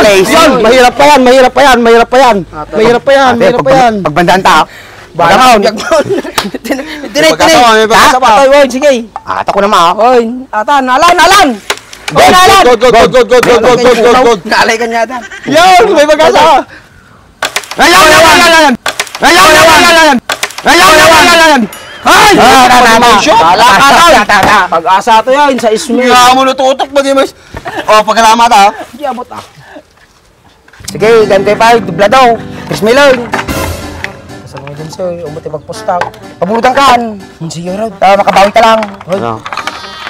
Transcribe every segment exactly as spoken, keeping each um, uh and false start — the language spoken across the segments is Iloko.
Face. Yan, mahirap pa yan, mahirap pa yan, mahirap pa yan. Mahirap pa yan, Ate, mahirap pa pag-, yan. Pagbandaan ta. Bahala Pagkakaon. ka dyan. Tinay, tinay, May pagkatawa, tinay. may pagkatawa. Ha? Patay, oy, sige. Ah, ata ko naman, ah. Oy, atan, alan, alan. Oy, alan. Good, good, good, good, good, good, good, good, good, good. Nalay ka niya, atan. Yan, may pagkatawa. Ayaw, ayaw, ayaw, ayaw. Ayaw, ayaw, ayaw, ayaw. Ayaw, ayaw, ayaw, ayaw. Ay! Ah, tama, tama. Shoot! Tama, tama, tama. Pag-asa to yan, sa Ismail. Nga mo natutok, bagay mas. Oh, pagkalamat, ah. Di abot, ah. Sige, game kay pal, dublado. Chris Miller. Sa mga dun, sir, umot yung magpusta. Pabulutan ka. Sige, Rod. Ah, makabawi ka lang. Hoy. Ano?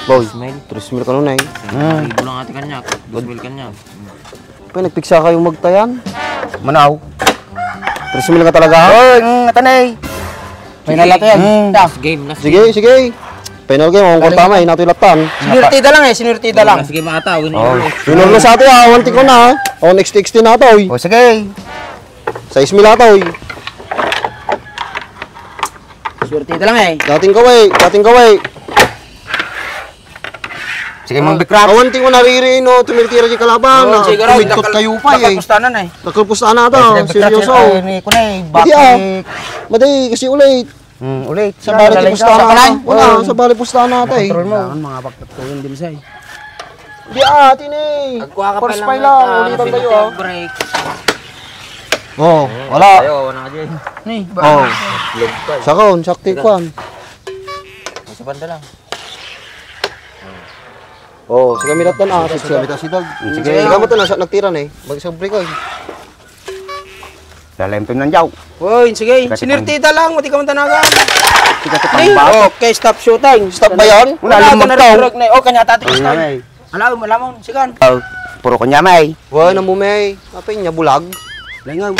Boy, Ismail. Tres mil ka nun, eh. Hmm. Libo lang ate kanya. Dos mil kanya. Pa, nagpiksa kayo magtayan? Manaw. Tres mil ka talaga? Hoy, mm, atanay. May nalata yan. Hmm. Ta. Last game, last Sige, game. sige. Final game, ang Galing. kwarta may, natoy latan. Sinirtida lang eh, sinirtida lang. Last game ata, win Oh. win. Winner na sa atin, ah. One tik ko na, ah. Oh, next X T na to, oy. O, sige. Sa Ismil ata, oy. Swerte ito lang eh. Dating kaway, dating kaway. Sige, Mang Bikram. Awan ti mo naririin, no, tumirtira di kalaban. Oo, na, sige, kumidkot Rak, kayo pa, eh. Nakapustanan eh. Nakapustanan ata, Ay, sige, seryoso. Ay, ni, kunay, Hindi, ah. bakit? Maday, kasi ulit. Hmm, ulit. Sa Yan, balik, lalay pustahan ka. na. Wala, Oo. sa balik, pustahan na ata, eh. Control mo. Kailangan mga pagpatuloy din, say. Di, ah, atin, eh. Agkuha ka pa First lang, pile lang, ah, ulitan kayo, ah. break. Oh, wala. Ayaw, wala na dyan. Ni, ba? Oh. Log pa eh. Sakon, sakti Sige. kwan. Sa banda lang. Oh, sa gamitan na, ah, Sige, sige. sige, sige, sige. Sige. Sige, mo to, nasa, nagtira na eh. Mag-, sa break, eh. Lalim to nandiyaw. Uy, sige, Sige, sinirtida lang, mati ka man tanagan. Sige, sige, Ay, pambata. okay, stop shooting. Stop ba yan? Wala, Wala, lumagtaw. wala, wala, wala. Oh, kanya tati, Ano stop. nga, eh? Alam, alam mo, sikan. Oh, puro kanya, may. Wala na mo, may. Apa yun niya, bulag? Langaw.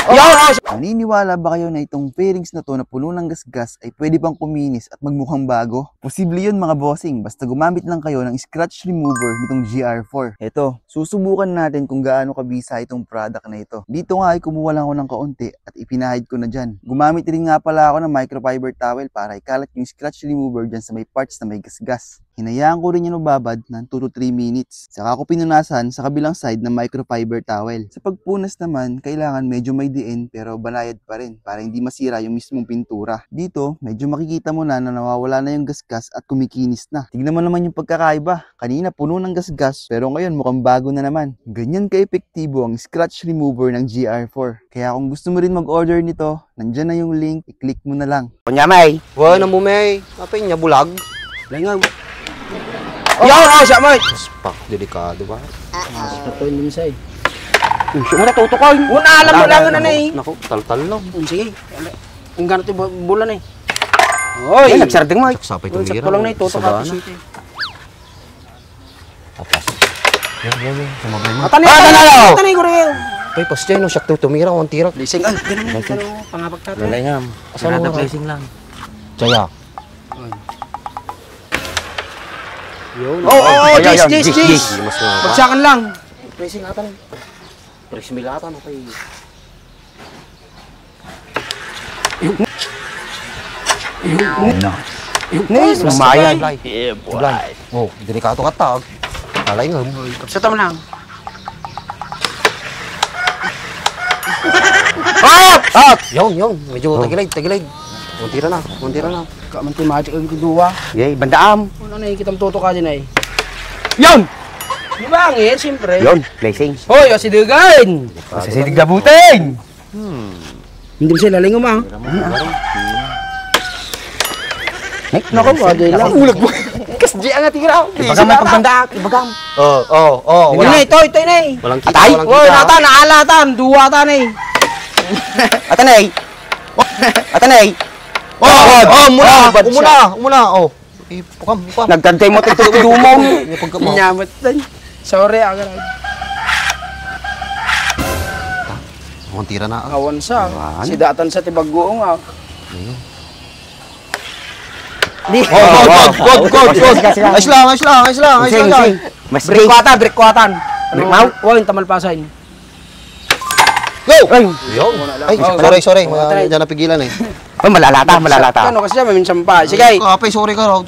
Naniniwala ba kayo na itong fairings na to na puno ng gasgas ay pwede pang kuminis at magmukhang bago? Posible yun, mga bossing, basta gumamit lang kayo ng scratch remover nitong G R four. Eto, susubukan natin kung gaano kabisa itong product na ito. Dito nga ay kumuha lang ako ng kaunti at ipinahid ko na dyan. Gumamit rin nga pala ako ng microfiber towel para ikalat yung scratch remover dyan sa may parts na may gasgas. Hinayaan ko rin yan mababad ng two to three minutes. Saka ko pinunasan sa kabilang side ng microfiber towel. Sa pagpunas naman, kailangan medyo may diin pero banayad pa rin para hindi masira yung mismong pintura. Dito, medyo makikita mo na na nawawala na yung gasgas at kumikinis na. Tignan mo naman yung pagkakaiba. Kanina puno ng gasgas pero ngayon mukhang bago na naman. Ganyan ka-epektibo ang scratch remover ng G R four. Kaya kung gusto mo rin mag-order nito, nandyan na yung link, i-click mo na lang. Kunya, may. Wala na mo, may. Apa yun niya, bulag? Langaw. Yan, oh, siya, Mike. Spak, delikado ba? Sa to, hindi, say. Uy, siya, wala, tutukan. Wala, alam mo Wala, lang na, na, eh. Naku, taltal lang. Hmm, sige. Ang ganito, bu-, bulan, eh. Oy. Ay, nagsardeng, Mike. Sakto Uy, lang sakto lang na ito. Tutukan, Sabana. Sige. Apas. Yan, yan, yan. Sumabay mo. Atanay, Ah, atanay, atanay, atanay, atanay, atanay, atanay. Uy, pas dyan, no? Siya to, tumira, ang tira. Lising, ay, ganun, Lising. ganun, pangabag tatay. Lalay nga. Asan Sarado mo? Placing lang. Jaya. Yun. Oh, oh, oh, Ayan, Jis, yan. Jis, Jis, Jis. Jis. Mas nga. Bagsakan lang. Placing ata lang. Tres mil ata, no, kay Nice, Maya. Blay. Yeah, boy. Blay. Oh, delikado ka tag. Alay nga. Sa tama lang. Ah! Ah! Yun, yun. Medyo Oh. tagilid, tagilid. Kuntira na, kuntira na. Ka man ti magic ang duwa. Yay, bandaam. Ano na ikita mo tutuka din ay? Yun! Di ba ang eh, siyempre? Yun, blessings. Hoy, o si Dugan! Masasidig na buting! Hmm. Hindi mo sila lingaw, ah. Ay, naku, wala lang. Ulag mo. Kas di ang atira. Ibaga man pagbanda, ibaga. Oh, oh, oh, Hindi wala. na, ito, ito na eh. Walang kita, Atay? walang Uy, kita. nata, naalatan, duwa ta na eh. Ata na eh. Ata na eh. Oh, oh, oh, muna, Oh, umuna, umuna, oh. Eh, pukam, pukam. Nagtantay mo, tito, dumong. Eh, pagka mo. Nyamat din. Sorry, ah, ganun. Ang tira na, ah. Awan sa. Awan. Si datan sa tibagguong, ah. Ayun. Di. Oh, oh, oh, good, good, good, good. Sige, sige, sige. Ayos lang, ayos lang, ayos lang, ayos Sige, lang. sige. Mas Break day. kwatan, break kwatan. Break now? Ano? Oh, yung tamalpasan. Go! Ay! Yun. Ay, Oh, sorry, sorry. wala Mga tayo. Diyan napigilan eh. Oh, malalata, malalata. Ano kasi siya, maminsan pa. Sige. Kapay, sorry ka, Rod.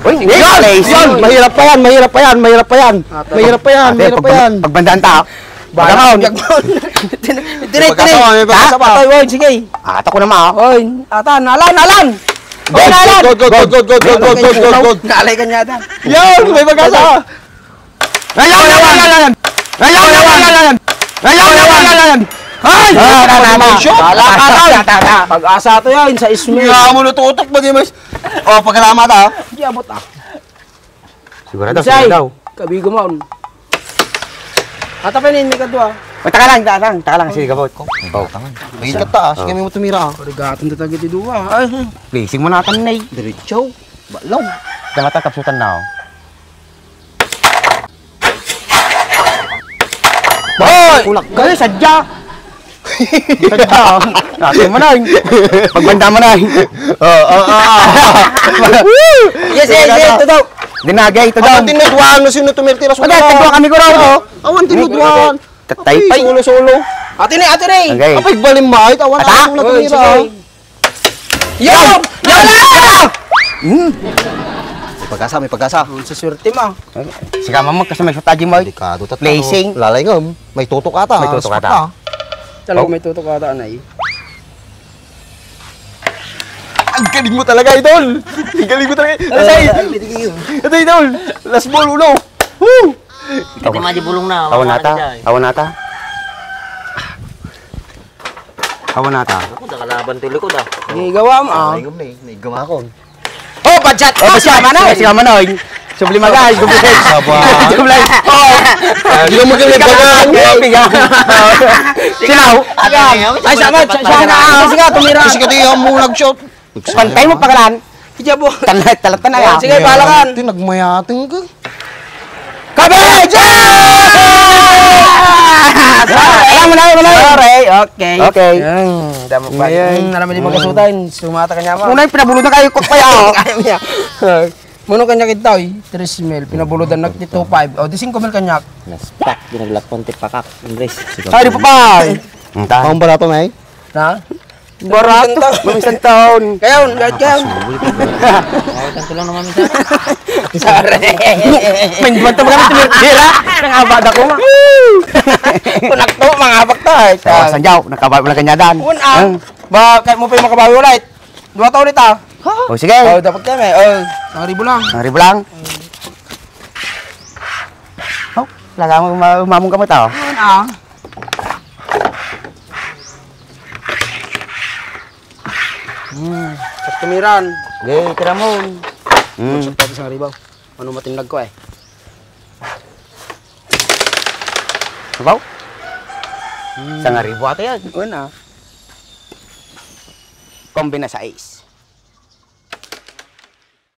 Uy, Yan! Yan! Mahirap pa yan, mahirap pa yan, mahirap pa yan. Mahirap pa yan, Ate, mahirap pa pag-, yan. Pagbandaan ta, ah. Bahala Pagkakaon. ka, Jack Ball. Tinay, May pagkasa tinay. pa, may pagkasa pa. Patay, Ward, sige. Ata ko naman, ah. Oy, atan, alan, alan! Good, Oy, alan! good, good, good, good, good, good, good, good, good, good. Nalay ka niya, atan. Yan! May pagkasa! Ayan, ayan, ayan, ayan! Ayan, ayan, ayan, ayan! Ayan, ayan, ayan, ayan! Ay! Ah, tama, tama. Shoot! Tama, tama, tama. Pag-asa to yan, sa Ismail. Nga mo natutok, bagay mas. Oh, pagkalamat, ah. Di abot, ah. Sigurado, Say, sigurado. Kabigo mo. Ata pa yun, may kadwa. Ay, taka lang, taka lang, taka lang, sige, kabot. Oh. May ikata, ah. Sige, Oh. may mo tumira, ah. Parigaton ta tayo ti dua. Ay, hmm. Placing mo na kami, Nay. Diretso. Balaw. Damata, kapsutan na, oh. Hoy! Kulak ka, eh, sadya. Sadya, oh. Ate mo na, eh. Pagbanda mo na, eh. Oh, oh, oh, oh. Yes, yes, yes, ito daw. Dinagay, ito daw. Awan tinudwan, no, sino tumirtiras mo Wala, na? Tagwa kami ko raw. Oo, awan tinudwan. Tatay Ay, pay. Solo, solo. Ate ni, ate ni. Okay. Apay, balim ba? Ito, awan, Ata? awan na Oy, tumira. sige. Yo! Lola! Hmm. May pag-asa, may pag-asa. Ang saswerte mo. Sige, mama, kasi may shot aji mo, eh. Delikado, tatlo. Placing. Lalay nga, may tutok ata. May tutok Spot ata. na. Talaga Oh. may tutok ata, anay. Ang galing mo talaga, idol! Ang galing mo talaga! Alasay! Ito, idol! Last ball, ulo! Woo! Pwede maji bulong na, Awan mga nata. Awan nata. Awan nata. Ako, nakalaban to likod, ah. Gigawa mo, ah. Ay, gum-, may, may gawa ko. Oh, budget! Oh, budget! Sige, sige, Manoy. Sublima, guys. Sublima. Aba. Sublima. Oh. Hindi mo magaling ba na? Biga. Silaw. Ayan. Ay, sama, sa, sa, na. Kasi nga, tumira. Kasi ka di mo nag-shot. Pantay mo, pagalan. Ija mo. Talat, talat na ya. Oh, sige, balakan. Ito, nagmayating ka. Kabeja! Alam mo na, alam mo na. Sorry, okay. Okay. Yan, damo pa. Ngayon. Hmm, alam mo, di magkasutan. Sumata kanya mo. Unay, pinabulutan kayo, kok pa ya, oh. Kaya niya. Mano kanya kita, oy? Tres mil, pinabulutan na ti two five. O, di singko mil kanya. Naspak, di naglakpan ti pakak, Andres. Ay, di pa pa. Ang tahan. Ang barato, may? Na? Barato. Mamisan taon. Mamisan taon. Kayaon, kahit kayaon. Ay, tanto lang naman minsan. Sorry. May duwan to, mga tumira. Nang abada ko, ma. Kunak to, mga abak to, eh. Sa, sa jaw, nakabay mo lang kanyadan. Un, ah. Ang Ba, kaya mo pa yung makabawi ulit. Dua to ulit, ah. O, sige. Oh, dapat kami. Oh, isang ribu lang. Isang ribu lang. Oh, talaga mo, uma-, umamong ka mo tao. Ayun, ah. Hmm. Sa tumiran. Sige, tira mo. Hmm. Sa isang ribu. Ano matinlag ko, eh? Sabaw? Hmm. Isang ribu ata yan. Ayun, ah. Kombina sais.